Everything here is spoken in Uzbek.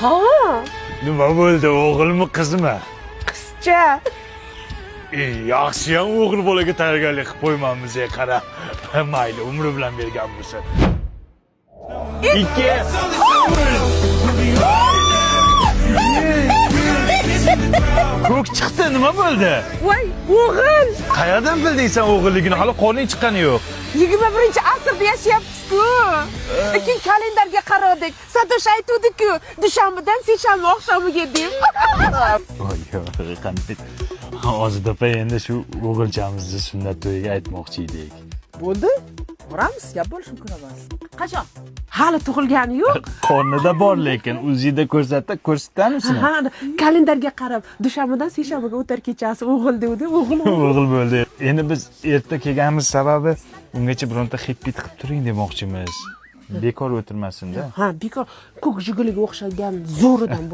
Ha. Nima bo'ldi, o'g'ilmi, qizmi? Qizcha. E, yaxshiyam o'g'il bolaga tayyorgarlik qilib qo'ymamiz, e, qara. Mayli, umri bilan bergan bo'lsa. Ikki. Ko'k chiqdi, nima bo'ldi? Voy, o'g'il. Qayerdan bilding sen o'g'illigini? Hali qorning chiqqani yo'q. 21-asrda yashayapmiz-ku. Lekin kalendarga qaradik. Satosh aytuvdi-ku, dushanbadan seshanba oqshomiga deb. Voy, qanday. Hozir opa, endi shu o'g'ilchamizni sunnat to'yiga aytmoqchi edik. Bo'ldi, boramiz, gap bo'lishi mumkin emas. Qachon? Hali tug'ilgani yo'q. Qornida bor, lekin UZIda ko'rsatdi, ko'rsatamiz. Ha, kalendarga qarab, dushanbadan seshanbaga o'tar kechasi o'g'il devdi, o'g'il. O'g'il bo'ldi. Endi biz erta kelganimiz sababi ungacha bironta xit pit qilib turing demoqchimiz. Bekor o'tirmasin-da. Ha, bekor ko'k jiguliga o'xshagan zo'ridan.